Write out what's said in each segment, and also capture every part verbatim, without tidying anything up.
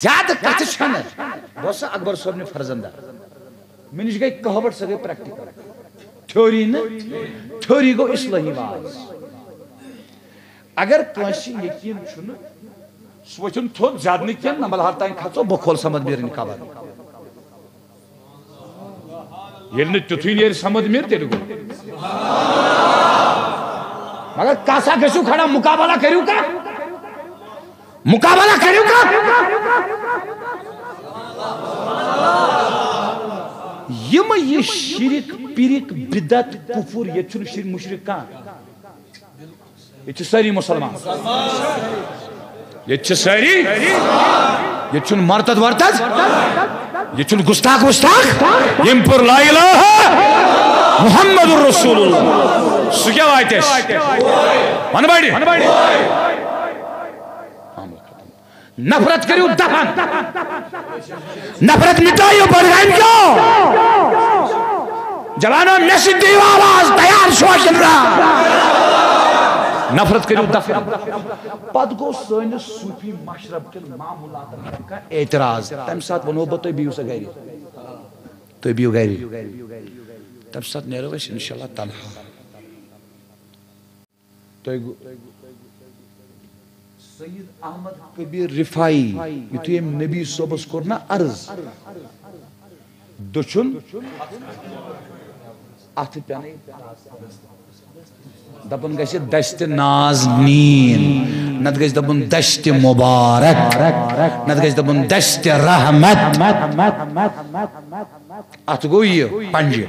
زیادٕ کتھٕ چھنہٕ۔ بہٕ اوسُس اکبر صٲبنہِ فرزندہ۔ مےٚ نِش گٔے کہاوت، سۄ گٔے پریکٹیکل۔ تھیوری نہٕ، تھیوری گوٚو اصلٲحی واز۔ اگر کٲنٛسہِ یقین چھُنہٕ، سُہ ؤتھِن تھوٚد، زیادٕ نہٕ کینٛہہ، نمبل ہار تام کھژو، بہٕ کھولہٕ صمد میٖرٕنۍ قبر۔ ییٚلہِ نہٕ تیُتھُے نیرِ صمد میٖر، تیٚلہِ گوٚو۔ مگر کاسا گٔژھِو کھڑا، مقابلہ کٔرِو کا؟ مقابلہ کٔرِو کا؟ یِم یہِ شرک، پِرک، بدعت، کفر، ییٚتہِ چھُنہٕ شرک مشرک کانٛہہ۔ ییٚتہِ چھِ سٲری مُسلمان۔ ییٚتہِ چھِ سٲری۔ ییٚتہِ چھُنہٕ مرتد ورتد۔ ییٚتہِ چھُنہٕ گُستاخ وُستاخ۔ ییٚمۍ پوٚر لا الہ محمد رسول اللہ، سُہ کیٛاہ واتہِ اَسہِ؟ وَن بڑِ۔ نفرت کٔرِو دفن۔ نفرت مٹٲیِو بڈگامہِ کیو۔ جوانو، مےٚ سۭتۍ دِیِو آواز، تیار چھُوا کِنہٕ نہ؟ نفرت کٔرِو دفن۔ پتہٕ گوٚو سٲنِس صوٗفی مشرب کٮ۪ن معموٗلاتن پٮ۪ٹھ کانٛہہ اعتراض، تَمہِ ساتہٕ وَنو بہٕ، تُہۍ بِہِو سا گرِ۔ تُہۍ بِہِو گرِ۔ تَمہِ ساتہٕ نیرو أسۍ انشاءاللہ تنہا۔ تۄہہِ گو-، سید احمد کبیر رفاعی، یُتھُے أمۍ نبی صٲبس کوٚر نا عرض، دٔچھُن اَتھٕ پٮ۪نَے، دَپُن گژھِ دستِ نازنیٖن، نَتہٕ گژھِ دَپُن دستِ مُبارک، نَتہٕ گژھِ دَپُن دستِ رحمت۔ اَتھ گوٚو یہِ پنجہِ۔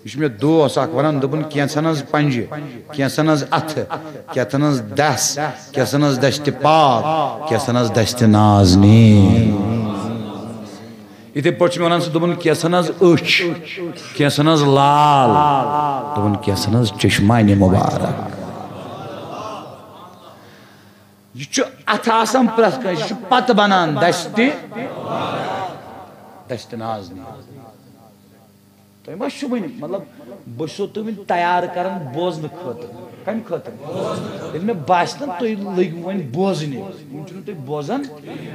یہِ چھُ مےٚ دوس اکھ ونان، دوٚپُن، "کینٛژھن ہٕنٛز پنجہِ، کینٛژھن ہٕنٛز اَتھٕ، کینٛژھن ہٕنٛز دَس، کینٛژھن ہٕنٛز دَستہِ پاک، کینٛژھن ہٕنٛز دَستہِ نازنیٖن۔" یِتھَے پٲٹھۍ چھُ مےٚ ونان سُہ، دوٚپُن، "کینٛژھن ہٕنٛز أچھ، کینٛژھن ہٕنٛز لال۔" دوٚپُن، "کینٛژھن ہٕنٛز چشمانِ مُبارک۔" یہِ چھُ اَتھٕ آسان پرٛٮ۪تھ کٲنٛسہِ، یہِ چھُ پتہٕ بنان دَستہِ، دَستہِ نازنیٖن۔ تۄہہِ ما چھُو وٕنہِ، مطلب، بہٕ چھُسو تُہۍ وٕنہِ تیار کران بوزنہٕ خٲطرٕ۔ کَمہِ خٲطرٕ؟ ییٚلہِ مےٚ باسہِ نا تُہۍ لٔگِو وۄنۍ بوزنہِ، وٕنہِ چھُنہٕ تُہۍ بوزان،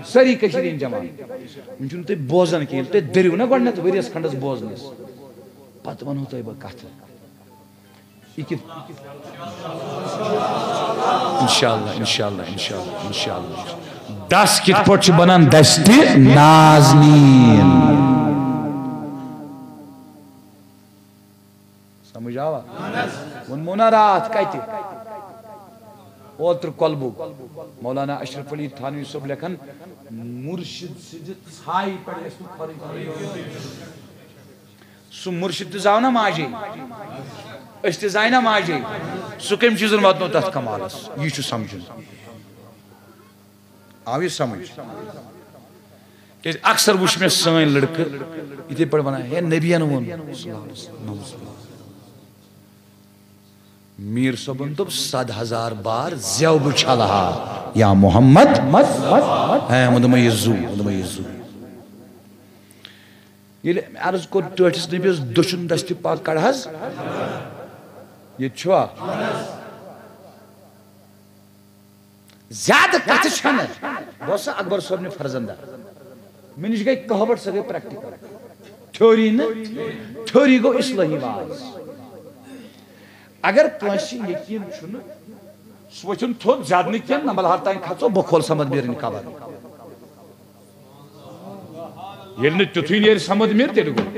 سٲری کٔشیٖرِ ہِنٛدۍ جوان، وٕنہِ چھُنہٕ تُہۍ بوزان کینٛہہ۔ ییٚلہِ تُہۍ دٔرِو نا گۄڈٕنٮ۪تھ ؤریَس کھنٛڈَس بوزنَس، پَتہٕ وَنہو تۄہہِ بہٕ کَتھٕ۔ یہِ کِتھ؟ انشاءاللہ، انشاءاللہ، انشاءاللہ، انشاءاللہ۔ دَس کِتھ پٲٹھۍ چھُ بنان دَستہِ نازنیٖن؟ سمجھ آوا؟ ووٚنمو نا راتھ کتہِ؟ اوترٕ کۄلبُک۔ مولانا اشرف علی تھانوی صٲب لیکھان، مرشد سٕنٛزِ ژھایہِ پٮ۪ٹھ گژھِ نہٕ کھۄرٕے۔ سُہ مرشد تہِ زاو نا ماجے، أسۍ تہِ زاے نا ماجے۔ سُہ کٔمۍ چیٖزن واتنو تتھ کمالس؟ یہِ چھُ سمجھُن۔ آو یہِ سمجھ؟ کیازِ اکثر وٕچھ مےٚ سٲنۍ لڑکہٕ یِتھے پٲٹھۍ ونان، "ہے، نبین ووٚن صلی اللہ علیہ وسلم۔" میٖر صٲبن دوٚپ، "صد ہزار بار زٮ۪و بہٕ چھلہٕ ہا یا محمد۔" ہے، وۄنۍ دوٚپمَے یہِ زُو، وۄنۍ دوٚپمَے یہِ زُو۔ ییٚلہِ عرض کوٚر ٹٲٹھِس نبیَس، "دٔچھُن دستِ پاک کڑ حظ، ییٚتہِ چھُوا؟" زیادٕ کتھٕ چھنہٕ۔ بہٕ اوسُس اکبر صٲبنہِ فرزندہ۔ مےٚ نِش گٔے کہاوت، سۄ گٔے پریکٹیکل۔ تھیوری نہٕ، تھیوری گوٚو اصلٲحی واز۔ اگر کٲنٛسہِ یقین چھُنہٕ، سُہ ؤتھِن تھوٚد، زیادٕ نہٕ کینٛہہ، نمبل ہار تام کھژو، بہٕ کھولہٕ صمد میٖرٕنۍ قبر۔ ییٚلہِ نہٕ تیُتھُے نیرِ صمد میٖر، تیٚلہِ گوٚو۔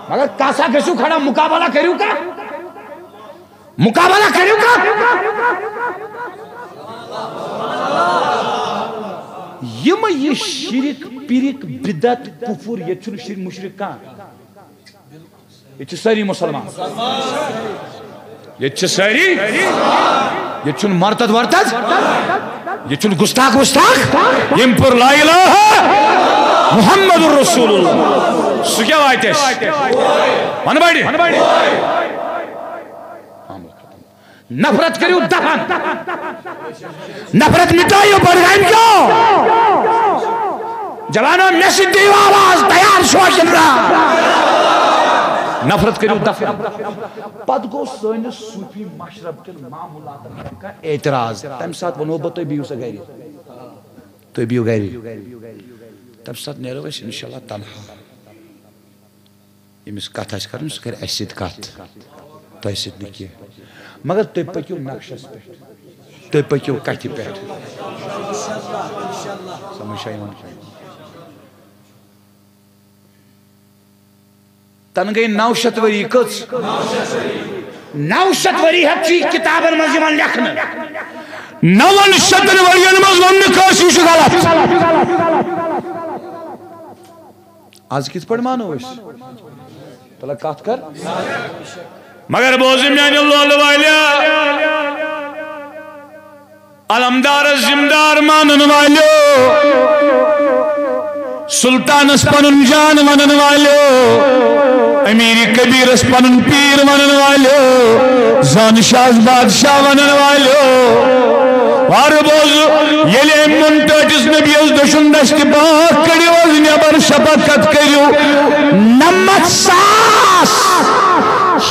مگر کاسا گٔژھِو کھڑا، مقابلہ کٔرِو کا؟ مقابلہ کٔرِو کا؟ یِم یہِ شرک، پِرک، بدعت، کفر، ییٚتہِ چھُنہٕ شرک مشرک کانٛہہ۔ ییٚتہِ چھِ سٲری مُسلمان۔ ییٚتہِ چھِ سٲری۔ ییٚتہِ چھُنہٕ مرتد ورتد۔ ییٚتہِ چھُنہٕ گُستاخ وُستاخ۔ ییٚمۍ پوٚر لا الہ محمد رسول اللہ، سُہ کیٛاہ واتہِ اَسہِ؟ وَن بڑِ۔ نفرت کٔرِو دفن۔ نفرت مٹٲیِو بڈگامہِ کیو۔ جوانو، مےٚ سۭتۍ دِیِو آواز، تیار چھُوا کِنہٕ نہ؟ نفرت کٔرِو دفن۔ پتہٕ گوٚو سٲنِس صوٗفی مشرب کٮ۪ن معموٗلاتن پٮ۪ٹھ کانٛہہ اعتراض، تَمہِ ساتہٕ وَنو بہٕ، تُہۍ بِہِو سا گرِ، تُہۍ بِہِو گرِ۔ تَمہِ ساتہٕ نیرو أسۍ انشاءاللہ تنہا۔ ییٚمِس کتھ آسہِ کرٕنۍ، سُہ کرِ اَسہِ سۭتۍ کتھ، تۄہہِ سۭتۍ نہٕ کینٛہہ۔ مگر تُہۍ پٔکِو نقشس پٮ۪ٹھ، تُہۍ پٔکِو کتھِ پٮ۪ٹھ۔ سمجھ چھا یِوان؟ تنہٕ گٔے نو شیٚتھ ؤری۔ کٔژ؟ نو شیٚتھ ؤری ہٮ۪تھ چھُ یہِ کِتابن منٛز یِوان لیکھنہٕ۔ نون شیٚتن ؤرین منٛز ووٚن نہٕ کٲنٛسہِ یہِ چھُ غلط۔ از کِتھ پٲٹھۍ مانو أسۍ؟ تلہ کتھ کر۔ مگر بوزِ میانہِ لولہٕ والیا، علمدارس ذمہٕ دار مانن والیو، سلطانس پنُن جان ونن والیو، امیر کبیرس پنُن پیر ونن والیو، زان شاہ بادشاہ ونن والیو، وارٕ بوز، ییٚلہِ أمۍ ووٚن ٹٲٹھِس نبیَس دٔچھُن دستہِ باغ کٔڑِو حظ نٮ۪بر، شفقت کٔرِو، نَمَتھ ساس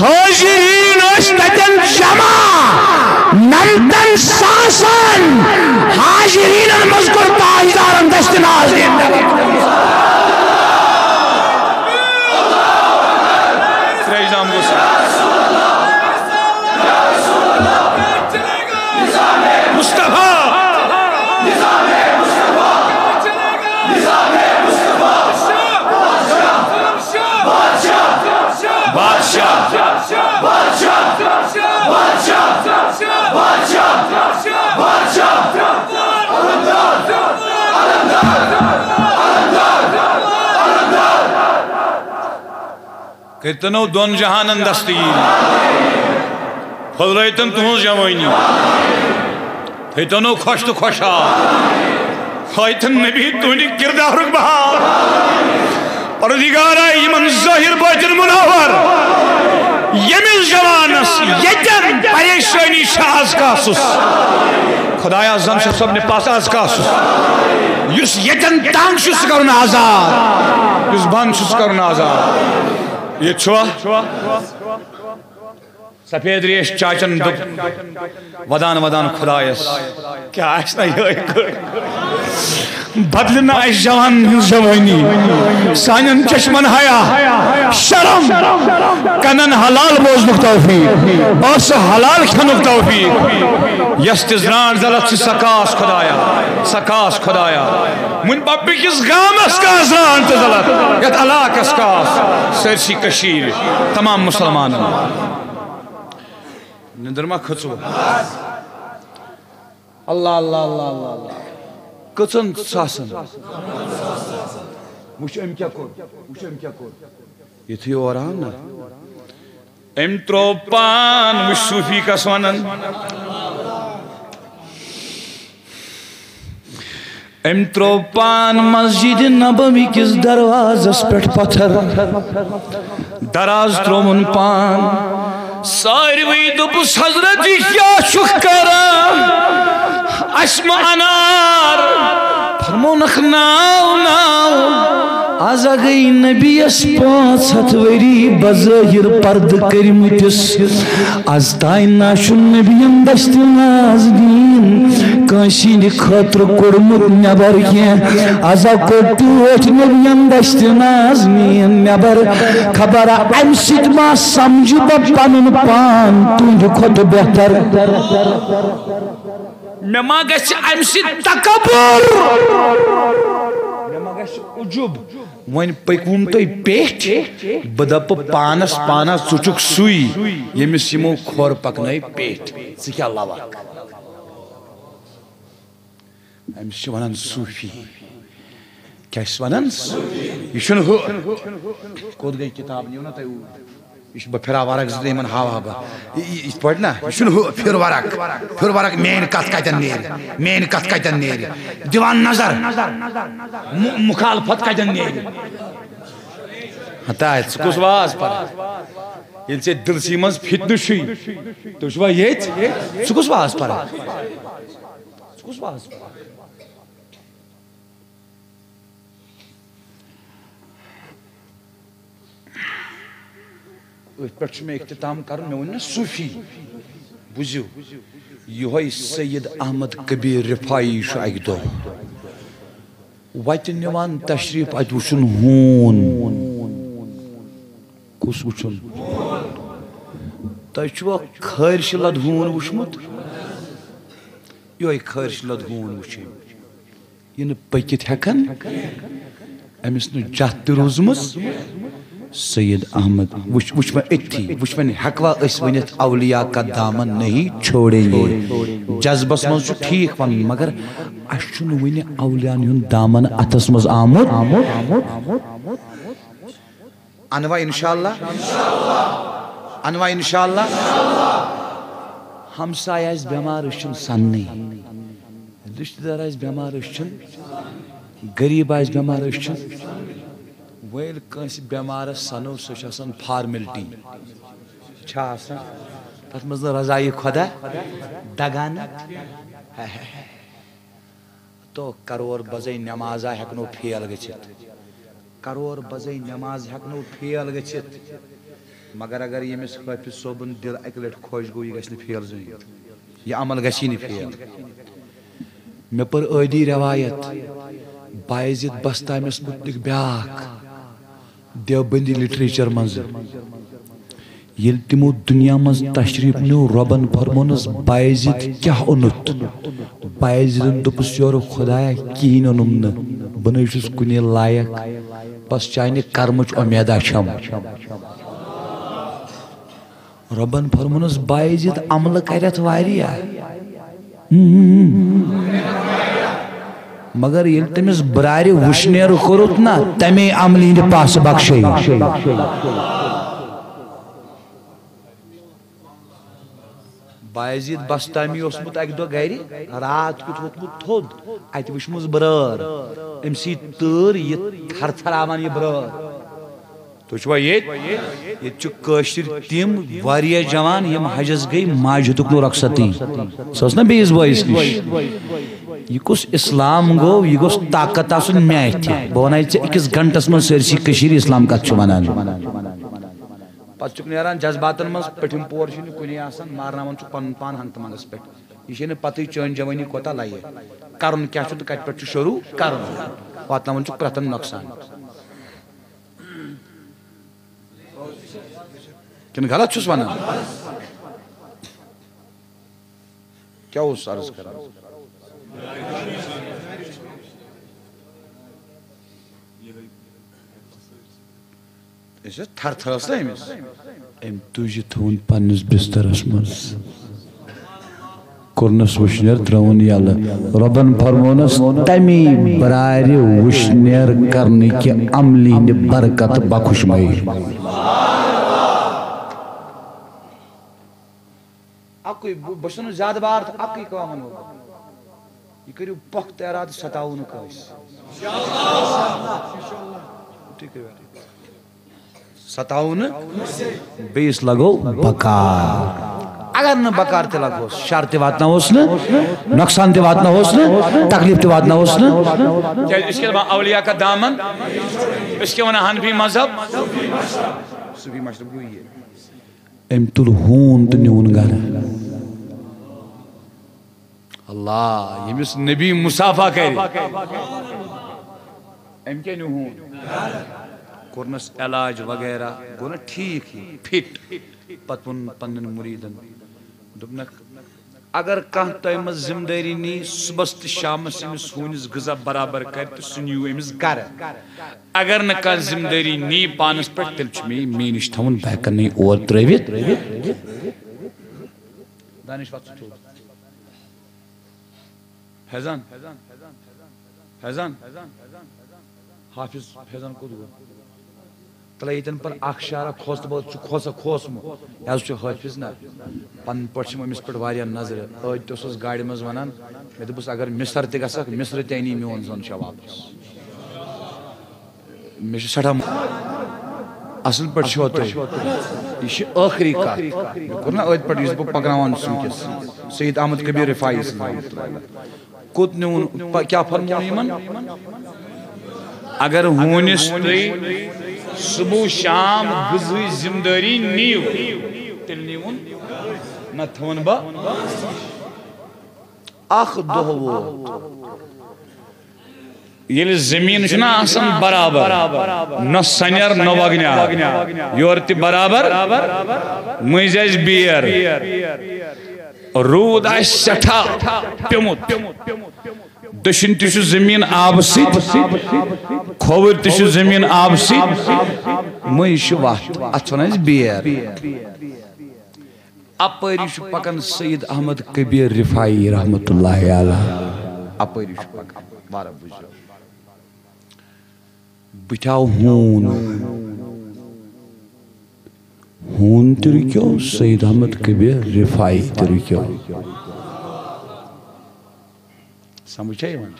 حٲضِریٖن ٲسۍ تَتٮ۪ن جمع، نَمتَن ساسَن حٲضِریٖنَن منٛز کوٚر تاجدارَن دستہِ ناز دِنۍ۔ ترٛےٚ جام گوٚژھ۔ مصطفیٰ۔ بادشاہ۔ بادشاہ۔ کٔرۍتنو دۄن جہانن دستگیٖر۔ پھٔلرٲوتن تُہٕنٛز جوٲنی۔ تھٲوتنو خۄش تہٕ خۄشحال۔ ہٲوتن نبی تُہٕنٛدِ کردارُک بہار۔ پروردگارا، یِمن ظٲہِر باطن منور، ییٚمِس جوانس ییٚتٮ۪ن پریشٲنی چھِ آز کاسُس، خدایا، زن چھُ صٲبنہِ پاس آز کاسُس، یُس ییٚتٮ۪ن تنگ چھُ سُہ کرُن آزاد، یُس بند چھُ سُہ کرُن آزاد۔ ییٚتہِ چھُوا؟ سفید ریش چاچن دوٚپ، ودان ودان خدایس، کیٛاہ آسہِ نا یِہوٚے کٔر؟ بدلہِ نہٕ اَسہِ جوانن ہٕنٛز جوٲنی، سانٮ۪ن چشمن حیا، شرم، کنن حلال بوزنُک توفیق، ٲسہٕ حلال کھٮ۪نُک توفیق۔ یۄس تہِ زرانٛٹھ زلتھ چھِ، سۄ کاس خدایا، سۄ کاس خدایا۔ وۄنۍ پبلکس گامس کاس زرانٛٹھ تہٕ زلتھ، یتھ علاقس کاس، سٲرسٕے کٔشیٖرِ، تمام مسلمانن۔ نندر ما کھژو؟ اللہ، اللہ، اللہ، اللہ، اللہ۔ کٔژن ساسن؟ وٕچھ أمۍ کیٛاہ کوٚر، وٕچھ أمۍ کیٛاہ کوٚر۔ یُتھُے اورٕ آو نا، أمۍ ترٛوو پان، وٕچھ صوٗفی کس ونان۔ أمۍ ترٛوو پان مسجد نبوی کِس دروازس پٮ۪ٹھ پتھر۔ دراز ترٛووُن پان۔ ساروٕے دوٚپُس، "حضرت، یہِ کیٛاہ چھُکھ کران؟ اَسہِ مہ انار؟" فرمونکھ، "ناو، ناو۔ از گٔے نبیَس پانٛژھ ہتھ ؤری بظٲہِر پردٕ کٔرمٕتِس۔ از تانۍ نا چھُ نبیَن دستِ نازنیٖن کٲنٛسہِ ہِنٛدِ خٲطرٕ کوٚڑمُت نٮ۪بر کینٛہہ۔ از ہا کوٚڑ ٹٲٹھۍ نبیَن دستِ نازنیٖن نٮ۪بر۔ خبر امہِ سۭتۍ ما سمجھٕ بہٕ پنُن پان تُہنٛدِ کھۄتہٕ بہتر؟ مےٚ ما گژھِ امہِ سۭتۍ تکبر؟ مےٚ ما گژھِ عجب؟" وۄنۍ پٔکۍوُم تُہۍ پیٚٹھۍ، بہٕ دَپہٕ پانَس پانَس، ژٕ چھُکھ سُے، ییٚمِس یِمو کھۄر پَکنٲے پیٚٹھۍ۔ ژٕ کیٛاہ لَوَکھ؟ أمِس چھِ وَنان صوٗفی۔ کیٛاہ چھِس وَنان؟ یہِ چھُنہٕ ہُہ۔ کوٚت گٔے کِتاب؟ نِیِو نا تُہۍ اوٗرۍ۔ یہِ چھُ بہٕ پھِرا ورق زٕ تہٕ یِمن ہاوہا بہٕ۔ یہِ، یہِ، یِتھ پٲٹھۍ نا، یہِ چھُنہٕ ہُہ، پھِر ورق، پھِر ورق، میٲنۍ کتھ کتٮ۪ن نیرِ، میٲنۍ کتھ کتٮ۪ن نیرِ۔ دِوان نظر، مُ-، مُخالفت کتٮ۪ن نیرِ۔ ہتا، ژٕ کُس واز پران؟ ییٚلہِ ژےٚ دِلسٕے منٛز فتنہٕ چھُے، تُہۍ چھِوا ییٚتہِ؟ ژٕ کُس واز پران؟ ژٕ کُس واز پران؟ أتھۍ پٮ۪ٹھ چھُ مےٚ اختتام کرُن۔ مےٚ ووٚن نہ صوٗفی، بوٗزِو، یِہوٚے سید احمد کبیر رفاعی چھُ اکہِ دۄہ وتہِ نِوان تشریف، اتہِ وٕچھُن ہوٗن۔ کُس وٕچھُن؟ تۄہہِ چھُوا خٲرشہِ لد ہوٗن وٕچھمُت؟ یِہوٚے خٲرشہِ لد ہوٗن وٕچھِنۍ۔ یہِ نہٕ پٔکِتھ ہٮ۪کان، أمِس نہٕ جَتھ تہِ روٗزمٕژ۔ سید احمد، وٕچھ، وٕچھ وۄنۍ أتھی، وٕچھ وۄنۍ ہٮ۪کوا أسۍ ؤنِتھ، "اولیاء کا دامن نہیں چھوڑیں گے"؟ جذبس منٛز چھُ ٹھیٖک وَنُن، مگر اَسہِ چھُنہٕ وٕنہِ اولیاءن ہُنٛد دامن اَتھس منٛز آمُت۔ انوا انشاءاللہ، انوا انشاءاللہ۔ ہمسایہِ آسہِ بٮ۪مار، أسۍ چھِنہٕ سننٕے۔ رشتہٕ دار آسہِ بٮ۪مار، أسۍ چھِنہٕ۔ غریٖب آسہِ بٮ۪مار، أسۍ چھِنہٕ۔ وۄنۍ ییٚلہِ کٲنٛسہِ بٮ۪مارس سنو، سۄ چھِ آسان فارملٹی۔ چھا آسان؟ تتھ منٛز نہٕ رضایہِ خۄدا دگان۔ تو کرور بزے نمازا ہٮ۪کہٕ نہٕ فیل گٔژھِتھ۔ کرور بزے نماز ہٮ۪کہٕ نہٕ فیل گٔژھِتھ۔ مگر اگر ییٚمِس حٲفظ صٲبُن دِل اکہِ لٹہِ خۄش گوٚو، یہِ گژھِ نہٕ فیل زٕہٕنۍ۔ یہِ عمل گژھی نہٕ فیل۔ مےٚ پٔر ٲدی روایت باعزید بستامِس مُتعلق بیٛاکھ دیوبندی لٹریچر منٛز۔ ییٚلہِ تِمو دُنیا منٛز تشریف نیوٗ، رۄبن فرمونس، "باعزید کیٛاہ اوٚنُتھ؟" باعزیدن دوٚپُس، "یورٕ خدایا، کِہیٖنۍ اوٚنُم نہٕ، بہٕ نَے چھُس کُنے لایق، بس چانہِ کرمٕچ اُمیدا چھم۔" رۄبن فرمونس، "باعزید، عملہٕ کرٮ۪تھ واریاہ، مگر ییٚلہِ تٔمِس برارِ وٕشنیر کوٚرُتھ نا، تمے عملہِ ہٕنٛدِ پاسہٕ بخشے۔" باعزید بستامی اوسمُت اکہِ دۄہ گرِ، راتھ کیُتھ ووتھمُت تھوٚد، اتہِ وٕچھمٕژ برٲر، أمۍ سۭتۍ تۭر، یہِ تھرتھراوان یہِ برٲر۔ تُہۍ چھِوا ییٚتہِ؟ ییٚتہِ چھِ کٲشِرۍ تِم واریاہ جوان، یِم حجس گٔے، ماجہِ ہیوٚتُکھ نہٕ رۄخصتی۔ سۄ ٲس نہ بیٚیِس بٲیِس نِش۔ یہِ کُس اسلام گوٚو؟ یہِ گوٚژھ طاقت آسُن مےٚ اَتھِ۔ بہٕ وَنَے ژےٚ أکِس گھنٹَس منٛز سٲرسٕے کٔشیٖرِ اسلام کَتھ چھِ وَنان۔ پَتہٕ چھُکھ نیران جذباتَن منٛز، پٔٹھِم پور چھُنہٕ کُنے آسان، مارناوان چھُکھ پَنُن پان ہنٛگتہٕ منٛگَس پٮ۪ٹھ۔ یہِ چھے نہٕ پَتہٕے چٲنۍ جوٲنی کوٗتاہ لَیہِ، کَرُن کیٛاہ چھُ تہٕ کَتہِ پٮ۪ٹھ چھُ شروٗع کَرُن۔ واتناوان چھُکھ پرٛٮ۪تھ نۄقصان۔ کِنہٕ غلط چھُس وَنان؟ کیٛاہ اوس عرض کران؟ أسۍ ٲسۍ تھر تھر ٲس نا أمِس۔ أمۍ تُج یہِ تھوٚوُن پننِس بسترس منٛز۔ کوٚرنس وٕشنیر، ترٲوُن یَلہٕ۔ رۄبن فرمونس، "تَمی برارِ وٕشنیر کرنہٕ کہِ عملی نہِ برکت بخش مے۔" اکُے، بہٕ، بہٕ چھُس نہٕ زیادٕ بار تہٕ اکُے کٲم وَنہٕ بہٕ۔ یہِ کٔرِو پۄختہٕ ارادٕ، ستاوو نہٕ کٲنٛسہِ۔ تُہۍ کٔرِو ارادٕ۔ ستاوو نہٕ، بیٚیِس لگو بکار۔ اگر نہٕ بکار تہِ لگوس، شر تہِ واتناووس نہٕ، نۄقصان تہِ واتناووس نہٕ، تکلیف تہِ واتناووس نہٕ۔ کیٛازِ أسۍ کیٛاہ دَپان، اولیاء کا دامن؟ أسۍ کیٛاہ وَنان، حنفی مذہب؟ صوفی مشرب گوٚو یہِ۔ أمۍ تُل ہوٗن تہٕ نیوٗن گرٕ۔ اللہ، ییٚمِس نبی مصافحہ کرِ، أمۍ کیٛاہ نیوٗ ہوٗن؟ کوٚرنَس علاج وغیرہ، گوٚو نہ ٹھیٖک یہِ، فِٹ۔ پَتہٕ ووٚن پنٛنٮ۪ن مُریٖدَن، دوٚپنَکھ، اگر کانٛہہ تۄہہِ منٛز ذمہٕ دٲری نی، صُبحَس تہٕ شامَس ییٚمِس ہوٗنِس غذا برابر کرِ تہٕ سُہ نِیِو أمِس گرٕ۔ اگر نہٕ کانٛہہ ذمہٕ دٲری نی پانَس پٮ۪ٹھ، تیٚلہِ چھُ مےٚ یہِ مےٚ نِش تھاوُن، بہٕ ہٮ۪کَن نہٕ یہِ اور ترٛٲوِتھ۔ دانِش، وَتھ ژٕ تھوٚد۔ فیضان، فیضان، حافظ فیضان کوٚت گوٚو؟ تَلے ییٚتٮ۪ن پَر اَکھ شعرا کھوژ تہٕ بہٕ چھُ کھوژا کھوژمُت۔ یہِ حظ چھُ حٲفظ نہ، پَنٕنۍ پٲٹھۍ چھِم أمِس پٮ۪ٹھ واریاہ نظرِ۔ ٲدۍ تہِ اوسُس گاڑِ منٛز وَنان، مےٚ دوٚپُس، اگر مِصر تہِ گژھکھ، مِصرٕ تہِ اَنی میون زوٚن چھا واپَس۔ مےٚ چھُ سٮ۪ٹھاہ م-، اَصٕل پٲٹھۍ چھِوا تُہۍ؟ یہِ چھِ ٲخری کَتھ۔ مےٚ کوٚر نہ أتھۍ پٮ۪ٹھ، یُس بہٕ پَکناوان چھُس وٕنکیٚس، سید احمد کبیر رفاعی سٕنٛز۔ کوٚت نیوٗن؟ پَ-، کیٛاہ فرموو یِمَن؟ اگر ہوٗنِس تُہۍ صبح شام غذہٕچ ذمہٕ دٲری نِیِو۔ تیٚلہِ نیٖوُن، نہ تھاوَن بہٕ۔ اکھ دۄہ ووت، ییٚلہِ زٔمیٖن چھُنہ آسان برابر، نہ سنیر نہ وگنیار، یورٕ تہِ برابر، مٔنٛزۍ آسہِ بیر، روٗد آسہِ سٮ۪ٹھاہ پیوٚمُت، دٔچھِنۍ تہِ چھُ زٔمیٖن آبہٕ سۭتۍ، کھووٕرۍ تہِ چھُ زٔمیٖن آبہٕ سۭتۍ، مٔنٛزۍ چھِ وَتھ، اَتھ چھِ وَنان أسۍ بیر۔ اَپٲری چھُ پَکان سید احمد کبیر رفاعی رحمتہ اللہ علیہ۔ اَپٲری چھُ پَکان، واریاہ بُزرگ۔ بہٕ تہِ آو ہوٗن۔ ہوٗن تہِ رُکیو، سید احمد کبیر رفاعی تہِ رُکیو۔ سمجھ چھا یِوان؟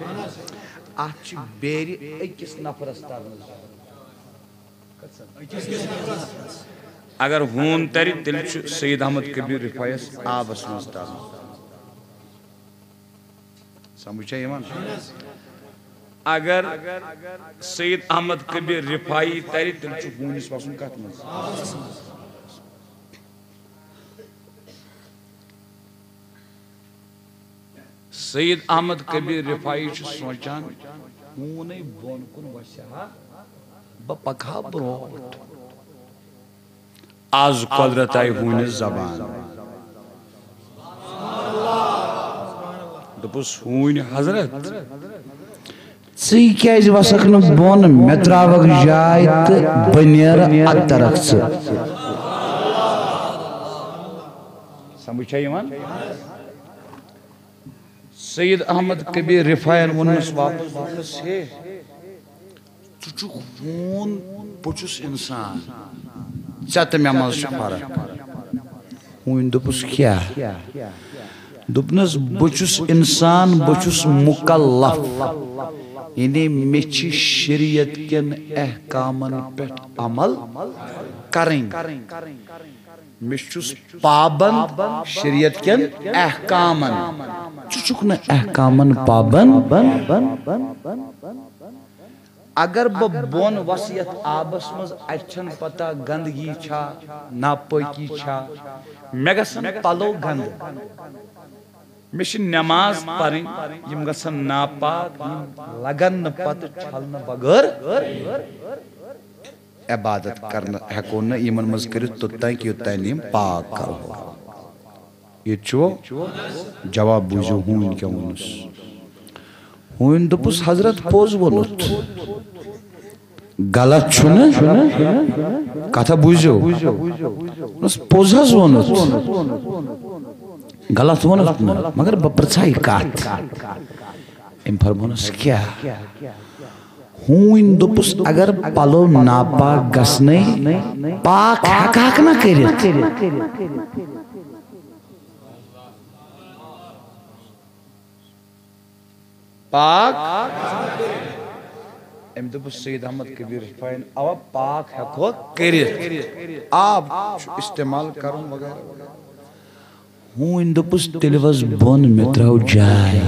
اَتھ چھِ بیرِ أکِس نفرَس تَرنَس۔ اگر ہوٗن تَرِ، تیٚلہِ چھُ سید احمد کبیر رفاعیَس آبَس منٛز تَرُن۔ سمجھ چھا یِوان؟ اگر سید احمد کبیر رفاعی تَرِ، تیٚلہِ چھُ ہوٗنِس وَسُن کَتھ منٛز؟ سید احمد کبیر رفاعی چھُ سونٛچان، ہوٗنٕے بۄن کُن وَسہِ ہا، بہٕ پَکہٕ ہا برٛونٛٹھ۔ از قۄدرت آیہِ ہوٗنِس زبان۔ دوٚپُس، ہوٗنۍ حضرت، ژٕے کیٛازِ وَسَکھ نہٕ بۄن؟ مےٚ ترٛاوَکھ جاے تہٕ بہٕ نیرٕ اَتھ درکھ ژٕ۔ سمجھ چھا یِوان؟ سید احمد کبیر رفاعین ووٚننَس واپس، دوٚپنَس، ہے، ژٕ چھُکھ ہوٗن، بہٕ چھُس اِنسان، ژےٚ تہٕ مےٚ منٛز چھِ فرق۔ ہوٗنۍ دوٚپُس، کیٛاہ؟ دوٚپنَس، بہٕ چھُس اِنسان، بہٕ چھُس مُکلف، یعنی مےٚ چھِ شریعت کٮ۪ن احکامَن پٮ۪ٹھ عمل کَرٕنۍ۔ مےٚ چھُس پابند شریعت کٮ۪ن احکامَن۔ ژٕ چھُکھ نہٕ احکامَن پابند۔ اگر بہٕ بۄن وَسہٕ یَتھ آبَس منٛز، اَتہِ چھَنہٕ پَتہ گنٛدگی چھا، ناپٲکی چھا، مےٚ گژھن پَلو گنٛدٕ۔ مےٚ چھِ نٮ۪ماز پَرٕنۍ، یِم گژھن ناپاک، یِم لَگن نہٕ پَتہٕ چھَلنہٕ بغٲر۔ عبادت کرنہٕ ہٮ۪کو نہٕ یِمن منٛز کٔرِتھ توٚتام کہِ یوٚتام نہٕ یِم پاک کرہو۔ ییٚتہِ چھُ جواب، بوٗزِو ہوٗنۍ کیٛاہ ووٚنُس۔ ہوٗنۍ دوٚپُس، حضرت، پوٚز ووٚنُتھ، غلط چھُنہٕ، کتھا بوٗزِو۔ دوٚپنَس، پوٚز حظ ووٚنُتھ، غلط ووٚنُتھ نہٕ، مگر بہٕ پرٛژھٕ ہا یہِ کتھ۔ أمۍ فرموونَس، کیٛاہ؟ ہوٗنۍ دوٚپُس، اگر پلو ناپاک گژھنَے، پاک ہٮ۪کہٕ ہَکھ نہ کٔرِتھ؟ پاک؟ أمۍ دوٚپُس، سید احمد کبیر رفاعین، اوا پاک ہٮ۪کہوکھ کٔرِتھ، آب چھُ استعمال کرُن وغیرہ وغیرہ۔ ہوٗنۍ دوٚپُس، تیٚلہِ وَس بۄن، مےٚ ترٛاو جاے۔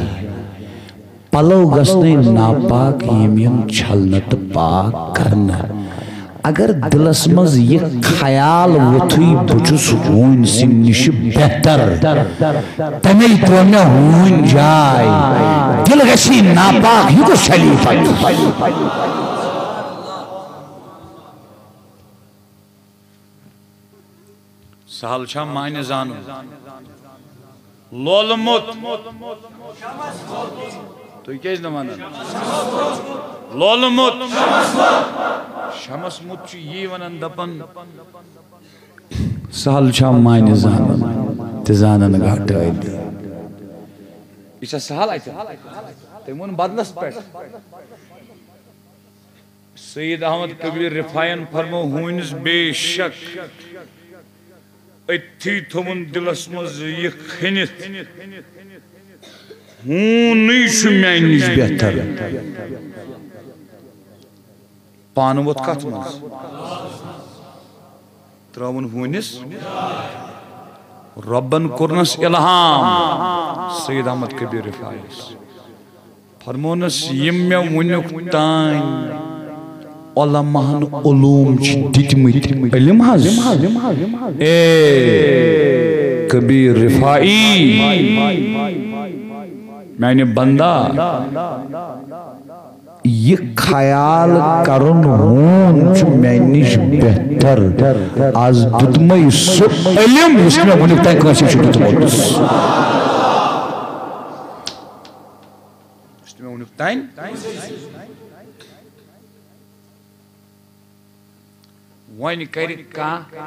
پَلو گژھنَے ناپاک، یِم یِن چھَلنہٕ تہٕ پاک کرنہٕ۔ اگر دِلَس منٛز یہِ خیال ووٚتھُے، بہٕ چھُس ہوٗنۍ سٕنٛدِ نِش بہتر، تَمے ترٛٲو مےٚ ہوٗنۍ جاے۔ دِل گژھی ناپاک، یہِ کُس چھَلی پَتہٕ؟ سہل چھا معنی زانُن؟ لولمُت۔ تُہۍ کیٛازِ نہٕ وَنان؟ لولمُت۔ شمس مُت چھُ یی وَنان، دَپان، سہل چھا معنی زانُن؟ تہِ زانَن گاٹہٕ عٲلی۔ یہِ چھا سہل اَتہِ؟ تٔمۍ ووٚن بدلَس پٮ۪ٹھ۔ سید احمد کبیر رفاعین فرمو ہوٗنِس، بے شک أتھی تھوٚوُن دِلس منٛز یہِ کھٔنِتھ، ہوٗنٕے چھُ میانہِ نِش بہتر۔ پانہٕ ووٚتھ کتھ منٛز؟ ترٲوُن ہوٗنِس۔ رۄبن کوٚرنس الہام سید احمد کبیر رفاعیس۔ فرمونس، یِم مےٚ وُنیُک تام علماہن علوم چھِ دِتمٕتۍ۔ علم حظ۔ اے کبیر رفاعی، میانہِ بندہ، یہِ خیال کرُن ہوٗن چھُ مےٚ نِش بہتر۔ از دیُتمَے سُہ علم یُس مےٚ وُنیُک تام کٲنٛسہِ چھُ دیُتمُت۔ یُس مےٚ وُنیُک تام۔ وۄنۍ کرِ کانٛہہ،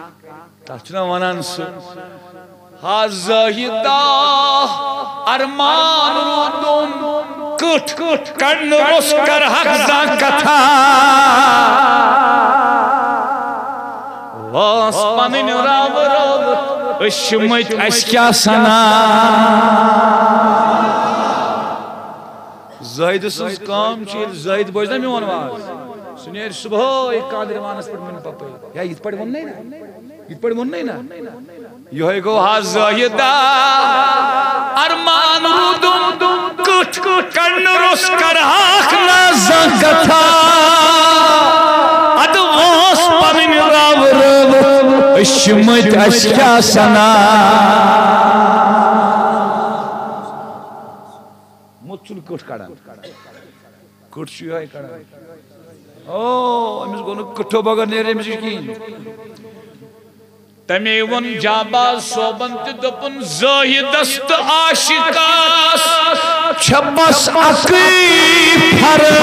تتھ چھُنہ ونان سُہ، ہا زٲہِدا، ارمان روٗدُم، کٕٹھ کٕٹھ کڑنہٕ روٚس کرہکھ زانٛہہ کتھا۔ وٲنٛس پنٕنۍ راوٕ رٲوٕ، أسۍ چھِ مٔتۍ، اَسہِ کیٛاہ سنا؟ زٲہِد سٕنٛز کٲم چھِ، ییٚلہِ زٲہِد بوزِ نا میون واز، سُہ نیرِ صُبحٲے قادر وانَس پٮ۪ٹھ مُنہِ پَپٲرۍ۔ یا یِتھ پٲٹھۍ ووٚننَے نا، یِتھ پٲٹھۍ ووٚننَے نا۔ یِہوٚے گوٚو حظ زٲہِدا، ارمان روٗدُم، کٕٹھ کٕٹھ کڑنہٕ روٚس کرہاکھ نہ زانٛہہ کتھا۔ اَدٕ وٲنٛس پنٕنۍ راوٕ رٲوٕ، أسۍ چھِ مٔتۍ، اَسہِ کیٛاہ سنا؟ مُت چھُنہٕ کٕٹھ کڑان۔ کٕٹھ چھُ یِہوٚے کڑان۔ او، أمِس گوٚو نہٕ کٕٹھو بغٲر نیرِ أمِس نِش کِہیٖنۍ۔ تَمے ووٚن جاباز صٲبن تہِ، دوٚپُن، زٲہِدس تہٕ عاشقس چھےٚ بس اَکٕے فرق۔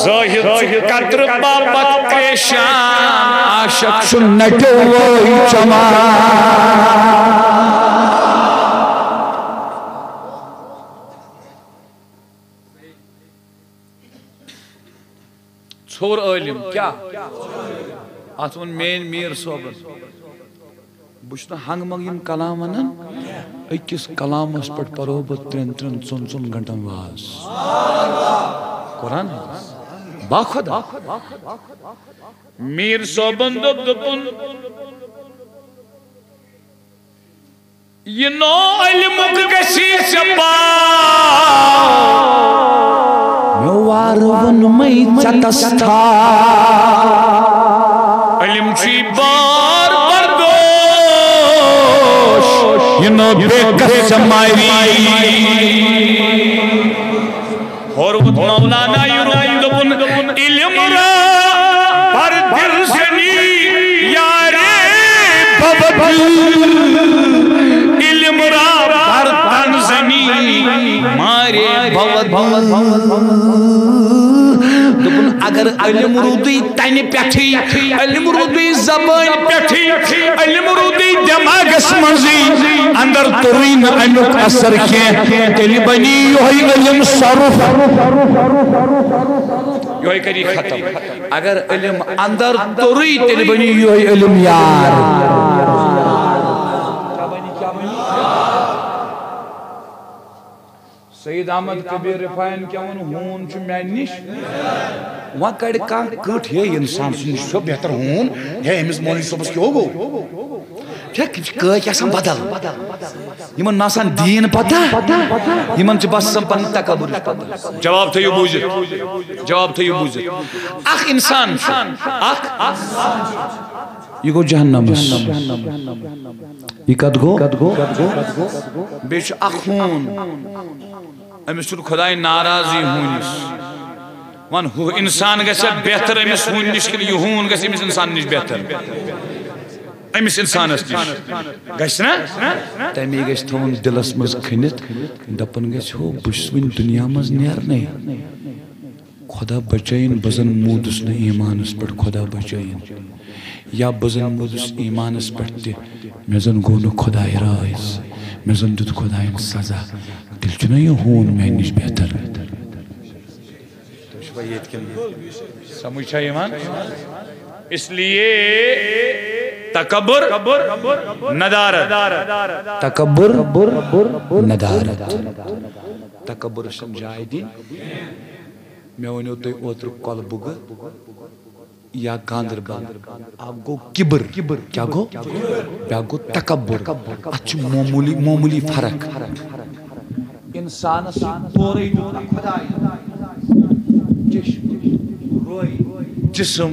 زٲہِد چھُ قطرٕ باپتھ پریشان، عاشق چھُ نٹیو وٲے چمان۔ ژھوٚر عٲلِم کیٛاہ؟ اتھ ووٚن میٲنۍ میٖر صٲبن۔ بہٕ چھُس نہٕ ہنٛگہٕ منٛگہٕ یِم کلام ونان، أکِس کلامس پٮ۪ٹھ پرو بہٕ ترٛٮ۪ن ترٛٮ۪ن ژۄن ژۄن گھنٹن واز۔ قرآن حدیث۔ باخۄدا۔ میٖر صٲبن دوٚپ، دوٚپُن، یہِ نوٚو علمُک گژھی ژےٚ پاو۔ مےٚ وارٕ ووٚنمَے ژےٚ تس تھاو۔ علم چھُے بار بردوش، یہِ نوٚو بے کس ژےٚ ماری۔ ہورمُت مولانا یہِ روٗد دوٚپُن، علم را بر دل زنی یارے ببد۔ علم را بر تن زنی مارے ببد۔ دوٚپُن، اگر علم روٗدُے تنہِ پٮ۪ٹھٕے، علم روٗدُے زبٲنۍ پٮ۪ٹھٕے، علم روٗدُے دٮ۪ماغس منٛزٕے، اندر توٚرُے نہٕ امیُک اثر کینٛہہ، تیٚلہِ بنی یِہوٚے علم صرف۔ یِہوٚے کری ختم۔ اگر علم اندر توٚرُے، تیٚلہِ بنی یِہوٚے علم یار۔ سید احمد کبیر رفاعین کیٛاہ ووٚن؟ ہوٗن چھُ میانہِ نِش۔ وۄنۍ کڑِ کانٛہہ کٔٹ، ہے، انسان سُنٛد نِش چھُ بہتر ہوٗن، ہے، أمِس مولوی صٲبس کیٛاہ گوٚو؟ ہے، کٲتۍ آسان بدل۔ یِمن نہٕ آسان دیٖن پتہ، یِمن چھُ بس آسان پنُن تکبر پتہ۔ جواب تھٲیِو بوٗزِتھ، جواب تھٲیِو بوٗزِتھ۔ اکھ انسان چھُ، اکھ، یہِ گوٚو جہنمس۔ یہِ کتھ گوٚو؟ بیٚیہِ چھُ اکھ ہوٗن، أمِس چھُنہٕ خۄداے ناراضٕے ہوٗنِس۔ وَن، ہُہ اِنسان گژھِ بہتر أمِس ہوٗنہِ نِش کِنہٕ یہِ ہوٗن گژھِ أمِس اِنسان نِش بہتر؟ أمِس اِنسانَس نِش گژھِ نا؟ تَمے گژھِ تھاوُن دِلَس منٛز کھٔنِتھ، دَپُن گژھِ، ہو، بہٕ چھُس وٕنہِ دُنیا منٛز نیرنَے۔ خۄدا بچٲیِن، بہٕ زن موٗدُس نہٕ ایٖمانس پٮ۪ٹھ، خۄدا بچٲیِن۔ یا بہٕ زن موٗدُس ایٖمانس پٮ۪ٹھ تہِ، مےٚ زن گوٚو نہٕ خۄداے رٲضۍ، مےٚ زن دیُت خۄداین سزا۔ تیٚلہِ چھُنہ یہِ ہوٗن میانہِ نِش بہتر؟ تُہۍ چھِوا ییٚتہِ کِنہٕ نہٕ؟ سمجھ چھا یِوان؟ اس لیے تکبر، ندارت۔ تکبر، ندارت۔ تکبر چھنہٕ جاے دِنۍ۔ مےٚ ؤنِو تُہۍ اوترٕ کۄلہٕ بُگہٕ یا گاندربل، اکھ گوٚو کِبر، کیٛاہ گوٚو؟ بیٛاکھ گوٚو تکبر۔ اتھ چھِ معموٗلی، معموٗلی فرق۔ انسانس چھُ تورے دیُت نہ خۄدایَن۔ جسم،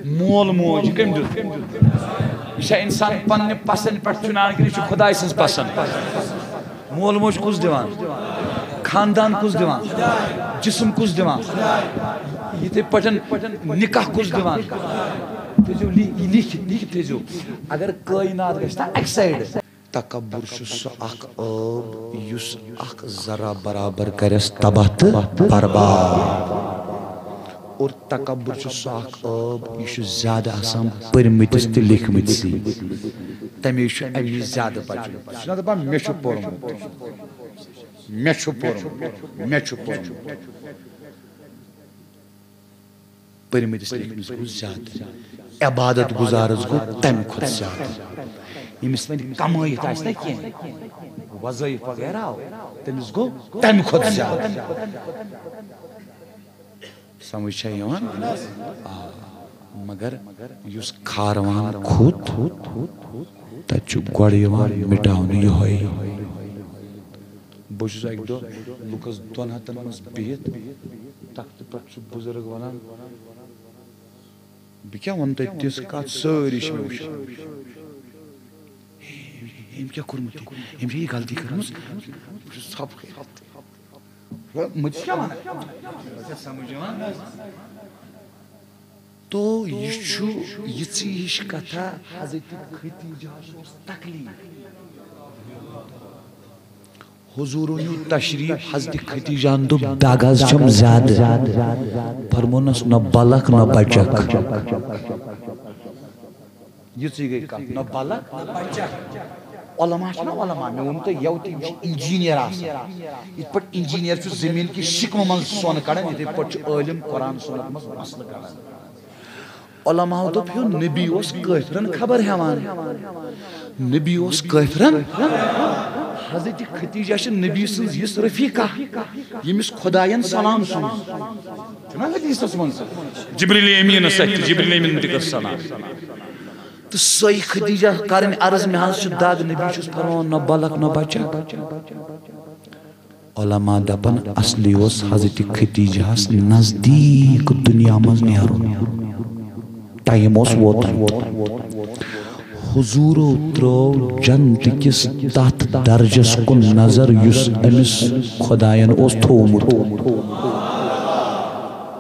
مول موج، یہِ کٔمۍ دیُت؟ یہِ چھا اِنسان پننہِ پسنٛد پٮ۪ٹھ چُنان کِنہٕ یہِ چھُ خۄداے سٕنٛز پسنٛد؟ مول موج کُس دِوان؟ خاندان کُس دِوان؟ جسم کُس دِوان؟ یِتھے پٲٹھۍ نکاح کُس دِوان؟ تُہۍ تھٲیِو لِ-، یہِ لیکھِتھ، لیکھِتھ تھٲیِو۔ اگر کٲینات گژھِ نا اَکہِ سایڈٕ، تکبر چھُ سُہ اکھ ٲب یُس اکھ ذرہ برابر کرٮ۪س تباہ تہٕ برباد۔ اور تکبر چھُ سُہ اکھ ٲب، یہِ چھُ زیادٕ آسان پٔرمٕتِس تہٕ لیکھمٕتِسٕے۔ تَمے چھُ اَمہِ نِش زیادٕ بچُن۔ سُہ چھُنہ دَپان، "مےٚ چھُ پوٚرمُت، مےٚ چھُ پوٚرمُت، مےٚ چھُ پوٚرمُت۔" پٔرمٕتِس لیکھمٕتِس گوٚو زیادٕ، عبادت گُزارس گوٚو تَمہِ کھۄتہٕ زیادٕ۔ ییٚمِس وۄنۍ کمٲیِتھ آسہِ نہ کینٛہہ، وظٲیف وغیرہ آو، تٔمِس گوٚو تَمہِ کھۄتہٕ زیادٕ۔ سمجھ چھا یِوان؟ آ، مگر یُس کھاروان کھوٚت، تَتہِ چھُ گۄڈٕ یِوان مِٹاونہٕ یِہوٚے۔ بہٕ چھُس اَکہِ دۄہ لُکَس دۄن ہَتَن منٛز بِہِتھ، تَتھ تہٕ پٮ۪ٹھ چھُ بُزرگ وَنان، بہٕ کیٛاہ وَنہٕ تۄہہِ تِژھ کَتھ، سٲری چھِ مےٚ وٕچھان۔ ہے، أمۍ کیٛاہ کوٚرمُت؟ أمۍ چھےٚ یہِ غلطی کٔرمٕژ؟ بہٕ چھُس ژھۄپہٕ کٔرِتھ۔ مےٚ چھِ کیٛاہ وَنان؟ تو یہِ چھُ یِژٕے ہِش کَتھا، حضرت خدیجہ ہَس اوس تکلیٖف۔ حضوٗرو نیوٗ تشریٖف، حضرت خدیجہ ہن دوٚپ، "دگ حظ چھَم زیادٕ۔" فرمونس، "نہ بلک نہ بچک۔" یِژٕے گٔے کَتھ، نہ بلک نہ بچک۔ علماء چھِنہ علماء، مےٚ ووٚن تۄہہِ یَوٕ تہِ، یِم چھِ انجینئر آسان۔ یِتھ پٲٹھۍ انجینئر چھُ زٔمیٖن کہِ شِکمہٕ منٛز سۄن کڑان، یِتھَے پٲٹھۍ چھُ عٲلِم قرآن سُنت منٛز مسلہٕ کڑان۔ علماء دوٚپ، "ہیو، نبی اوس کٲفرن خبر ہٮ۪وان۔ نبی اوس کٲفرن۔" حضرت خدیجہ چھِ نبی سٕنٛز یِژھ رفیقہ، ییٚمِس خداین سلام سوٗز۔ چھُنہ حدیثس منٛز؟ جبریل امیٖنس اَتھِ، جبریل امیٖن تہِ کٔر سلام۔ تہٕ سۄے خدیجہ کرٕنۍ عرض، "مےٚ حظ چھِ دگ۔" نبی چھُس فرماوان، "نہ بلک نہ بچک۔" علماء دپن، اصلی اوس حضرت خدیجہ ہس نزدیک دنیا منٛز نیرُن۔ ٹائم اوس ووتمُت۔ حضورو ترٲو جنت کِس تتھ درجس کُن نظر یُس أمِس خداین اوس تھوومُت۔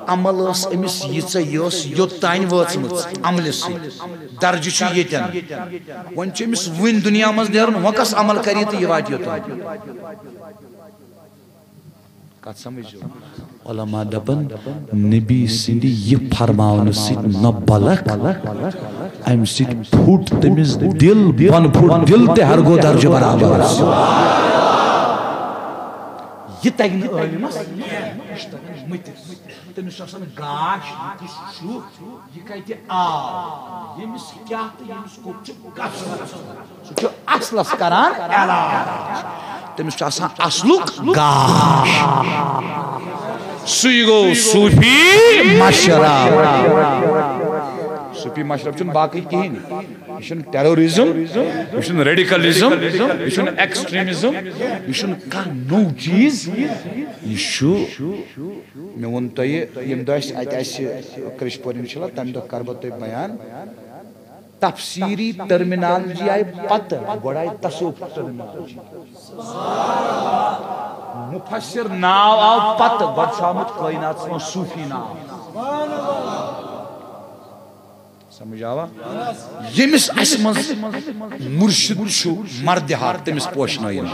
عمل ٲس أمِس ییٖژاہ، یہِ ٲس یوٚت تام وٲژمٕژ عملہِ سۭتۍ۔ درجہٕ چھُ ییٚتٮ۪ن۔ وۄنۍ چھُ أمِس وُنہِ دُنیا منٛز نیرُن، وۄنۍ کس عمل کرِ تہٕ یہِ واتہِ یوٚتام۔ کتھ سمجھو؟ علماء دپن، نبی سٕنٛدِ یہِ فرماونہٕ سۭتۍ نہ بلک، امہِ سۭتۍ پھُٹ تٔمِس دِل، بۄنہٕ پھُٹ دِل تہِ ہرگو درجہٕ برابر۔ یہِ تگہِ نہٕ عٲلمس، یہِ چھُ تگان مٔتِس۔ تٔمِس چھُ آسان گاش، یہِ کُس چھُ، یہِ کتہِ آو، ییٚمِس کیٛاہ تہٕ ییٚمِس کوٚت چھُ گژھُن۔ سُہ چھُ اصلس کران علاج۔ تٔمِس چھُ آسان اصلُک گاش۔ سُے گوٚو صوٗفی مشرب۔ صوٗفی مشرب چھُنہٕ باقٕے کِہیٖنۍ۔ یہِ چھُنہٕ ٹیرورزم، یہِ چھُنہٕ ریڈیکلزم، یہِ چھُنہٕ ایکسٹریمزم، یہِ چھُنہٕ کانٛہہ نوٚو چیٖز۔ یہِ چھُ، مےٚ ووٚن تۄہہِ، ییٚمہِ دۄہ اَسہِ اَتہِ آسہِ کرٛشپور، انشاءاللہ، تَمہِ دۄہ کَرٕ بہٕ تۄہہِ بیان۔ تفسیری ٹرمینالوجی آیہِ پتہٕ، گۄڈٕ آیہِ تصوف ٹرمینالوجی۔ مفسر ناو آو پتہٕ، گۄڈٕ چھُ آمُت کائناتس منٛز صوفی ناو۔ سمجھ آوا؟ ییٚمِس اَسہِ منٛز مرشد چھُ، مردِ حق، تٔمِس پوشنٲیِن۔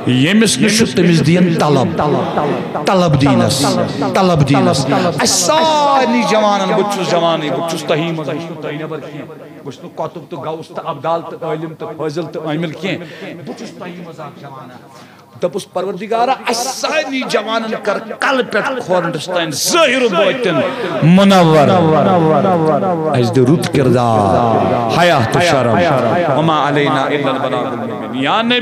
ییٚمِس نہٕ چھُ، تٔمِس دِیِن طلب۔ طلب دیٖنس، طلب دیٖنس۔ اَسہِ سارنٕے جوانن، بہٕ تہِ چھُس جوانٕے، بہٕ تہِ چھُس تۄہی منٛز، بہٕ چھُس نہٕ تۄہہِ نٮ۪بر کینٛہہ۔ بہٕ چھُس نہٕ قطب تہٕ غوث تہٕ ابدال تہٕ عٲلم تہٕ فٲضل تہٕ عامل کینٛہہ۔ بہٕ چھُس تۄہہِ منٛز اکھ جوان۔ دوٚپُس، پروردگارا، اَسہِ سارنٕے جوانن کر کلہٕ پٮ۪ٹھ کھورنس تام ظٲہِر و باطن منور۔ اَسہِ دِ رُت کردار، حیا تہٕ شرم۔ وما علینا الا البلاغ المبین۔ یا نبی